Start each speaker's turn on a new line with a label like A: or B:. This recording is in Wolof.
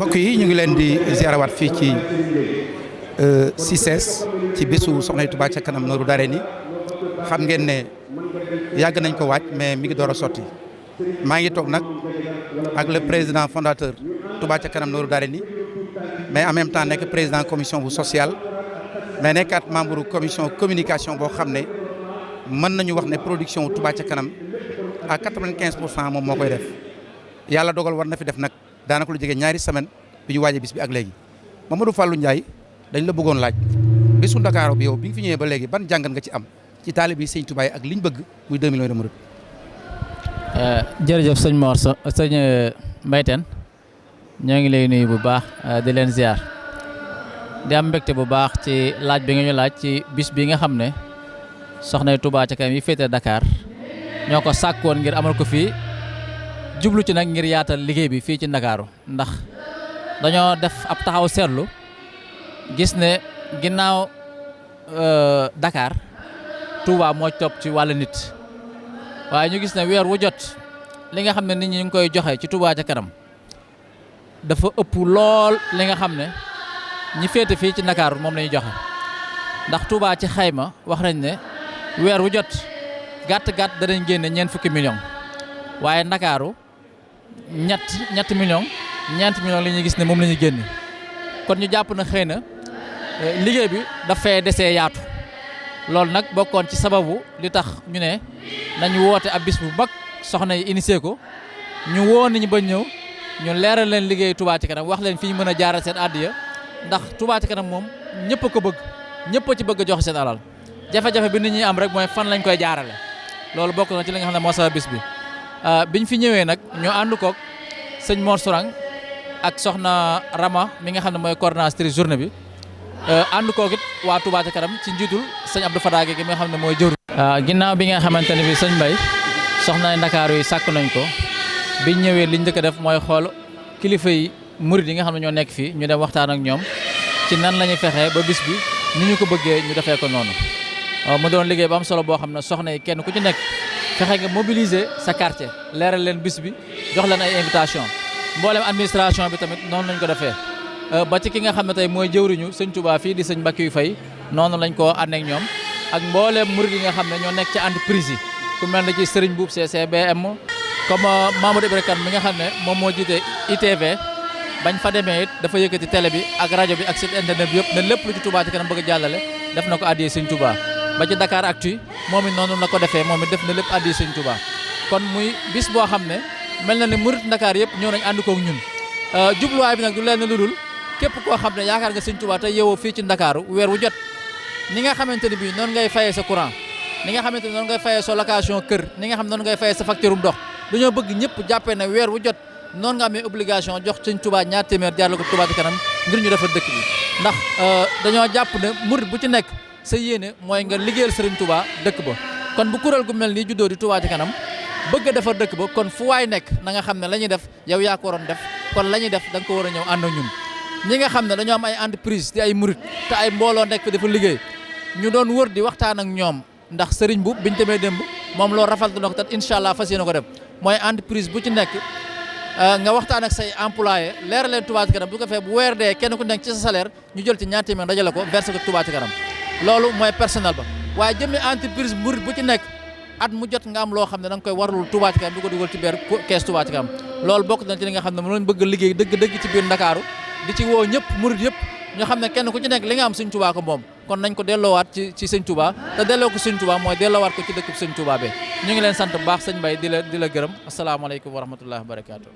A: mbokk yi ñu ngi leen di ziarawaat fii ci CICES ci bisu Soxna Touba ca kanam Nooru Daarayni xam ngeen ne yàgg nañ ko waaj mais mi ngi door a sotti maa ngi toog nag ak le président fondateur Touba ca kanam Nooru Daarayni mais en même temps nekk président commission bu sociale mais nekkaat membre commission communication boo xam ne mën nañu wax ne production Touba ca kanam à 95% moom moo koy def yàlla dogal war na fi def nag daanaka lu jege ñaari semaine bi ñu waajee bis bi ak léegi Mamadou Fallou Ndiaye dañ la bëggoon laaj bisu Ndakaaru bi yow bi nga fi ñëwee ba léegi ban jàngat nga ci am ci taalibe yi Sëñ Touba yi ak liñ bëgg muy 2 millions de murid.
B: jërëjëf sëñ Mor sëñ Mbayteen ñoo ngi lay nuyu bu baax di leen ziar di am mbégte bu baax ci laaj bi nga ñu laaj ci bis bi nga xam ne soxna Touba ca kanam yi féete Dakar ñoo ko sàkkoon ngir amal ko fii jublu ci nag ngir yaatal liggéey bi fii ci Ndakaaru ndax dañoo def ab taxaw seetlu gis ne ginnaaw Dakar Touba moo topp ci wàllu nit waaye ñu gis ne weer wu jot li nga xam ne nit ñi ñu ngi koy joxe ci Touba ca kanam dafa ëpp lool li nga xam ne ñi féete fii ci Ndakaaru moom la ñuy joxe ndax Touba ci xayma wax nañ ne weer wu jot gàtt danañ génne ñeent fukki millions waaye Ndakaaru ñetti millions ñeenti millions li ñuy gis ne moom la ñuy génne kon ñu jàpp na xëy na liggéey bi dafay desee yaatu loolu nag bokkoon ci sababu li tax ñu ne nañu woote ab bis bu mag soxna yi initié ko ñu woo nit ñi ba ñëw ñu leeral leen liggéey Touba ca kanam wax leen fi ñu mën a jaaral seen addiya ndax Touba ca kanam moom ñëpp a ko bëgg ñëpp a ci bëgg a joxe seen alal jafe-jafe bi nit ñi am rek mooy fan lañ koy jaarale loolu bokk na ci li nga xam ne moo sabab bis bi biñ fi ñëwee nag ñu ànd koog sëñ Mor Sourang ak soxna Rama mi nga xam ne mooy coordonnatrice journée bi ànd koog it waa Touba ca kanam ci njiitul sëñ Abdou Fadage gi nga xam ne mooy jëwriñ. ginnaaw bi nga xamante ne bi sëñ Mbaye soxna Ndakaaru yi sàkk nañ ko biñ ñëwee liñ njëkk a def mooy xool kilifa yi murid yi nga xam ne ñoo nekk fii ñu dem waxtaan ak ñoom ci nan la ñuy fexee ba bis bi ni ñu ko bëggee ñu defee ko noonu mu doon liggéey bu am solo boo xam ne soxna yi kenn ku ci nekk fexe nga mobiliser sa quartier leeral leen bis bi jox leen ay invitation mboolem administration bi tamit noonu lañ ko defee ba ci ki nga xam ne tey mooy jëwriñu sëñ Touba fii di sëñ Mbackiou Faye noonu lañ ko ànd ak ñoom ak mboolem murid yi nga xam ne ñoo nekk ci entreprise yi ku mel ne ci Serigne Boub CCBM comme Mamadou Ibrahima Kane mi nga xam ne moom moo jiite ITV bañ fa demee it dafa yëkkati télé bi ak rajo bi ak site internet bi yëpp ne lépp lu ci Touba ca kanam bëgg a jàllale def na ko addiyee sëñ Touba ba ci Dakar Actu moom it noonu la ko defee moom it def na lépp addiyee sëñ Touba kon muy bis boo xam ne mel na ne murid Dakar yëpp ñëw nañ ànd koog ñun jubluwaay bi nag du leen lu dul képp koo xam ne yaakaar nga sëñ Touba te yeewoo fii ci Ndakaaru weer wu jot ni nga xamante ne bii noonu ngay fayee sa courant ni nga xamante ne noonu ngay fayee sa location kër ni nga xam noonu ngay fayee sa facture ndox dañoo bëgg ñëpp jàppee ne weer wu jot noonu nga amee obligation jox sëñ Touba ñaar téeméer jaarale ko Touba ca kanam ngir ñu defar dëkk bi ndax dañoo jàpp ne murid bu ci nekk sa yéene mooy nga liggéeyal Serigne Touba dëkk ba kon bu kuréel gu mel nii juddoo di Touba ca kanam bëgg a defar dëkk ba kon fu waay nekk na nga xam ne la ñuy def yow yaa ko waroon def kon la ñuy def da nga ko war a ñëw ànd ak ñun ñi nga xam ne dañoo am ay entreprise di ay murid te ay mbooloo nekk fi dafa liggéey ñu doon wër di waxtaan ak ñoom ndax Serigne bu biñ demee démb moom loolu rafetlu na ko te incha allah fas yéene ko def mooy entreprise bu ci nekk nga waxtaan ak say employé leeral leen Touba ca kanam bu ko fee bu weer dee kenn ku nekk ci sa salaire ñu jël ci ñaar téeméer dajale ko versé ko Touba ca kanam loolu mooy personnel ba waaye jëmmi entreprise murid bu ci nekk at mu jot nga am loo xam ne da nga koy warlul Touba ca kanam du ko dugal ci biir kees Touba ca kanam loolu bokk na ci li nga xam ne moom lañ bëgg liggéey dëgg ci biir Ndakaaru di ci woo ñëpp murid yëpp ñoo xam ne kenn ku ci nekk li nga am sëñ Touba ko moom kon nañ ko delloowaat ci sëñ Touba te delloo ko sëñ Touba mooy delloowaat ko ci dëkkub sëñ Touba be ñu ngi leen sant bu baax sëñ Mbaye di la gërëm asalaamaaleykum wa rahmatullahi wa barakaatu.